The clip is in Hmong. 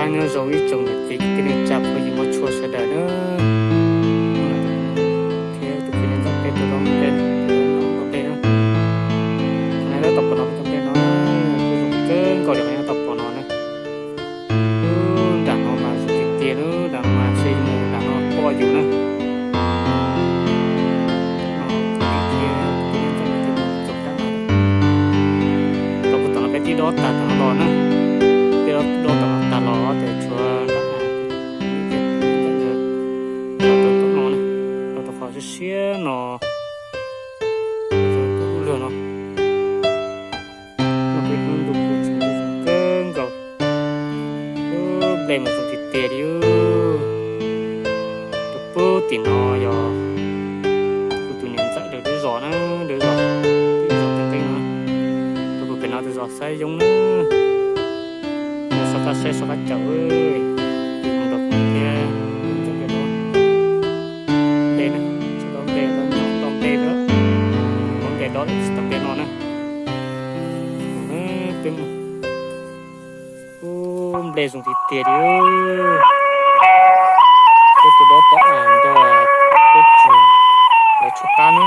Nyob zoo ib tsoom niam txiv kwv tij neej tsa phooj ywg mog tshua sawv daws na. Thiab tus kwv Nyiaj Ntxawm peb tus dob nplej, dob nplej na. Qhov no nyob tau pom no, peb cov nplej no kuj zoo kawg nkaus li qhov nyob tau pom no na. Nram no mas zoo tiag tiag na, nram no mas ntshe mus nram no pom yus na. Tau kuv tom no peb twb dob tas tom no los na, twb dob tas tas los ces tshuav nram no na, rau tom qhov siab siab no, tus lub lwg no, no peb hnub ntuj kuj tseem zoo kawg nkaus. Ub, nplej mas zoo tiag tiag li. Tus pub tim no yog kuv tus niam ntxawm lawv lub zos na, lub zos, lub zos Thaib Nqeeb no. Tus pub pem no tus zos Xab Yoob na. Yog soj qab saib soj qab caum, tus nrog kuv thiab ntxawm pem no. Nplej na, tsis tau nplej, tau nplej, tau nplej dob tsis tau nplej no na. Peb mus, ub, nplej zoo tiag tiag li. Peb tus dob tom av nrog peb tsuag, lawv tshuab qab na.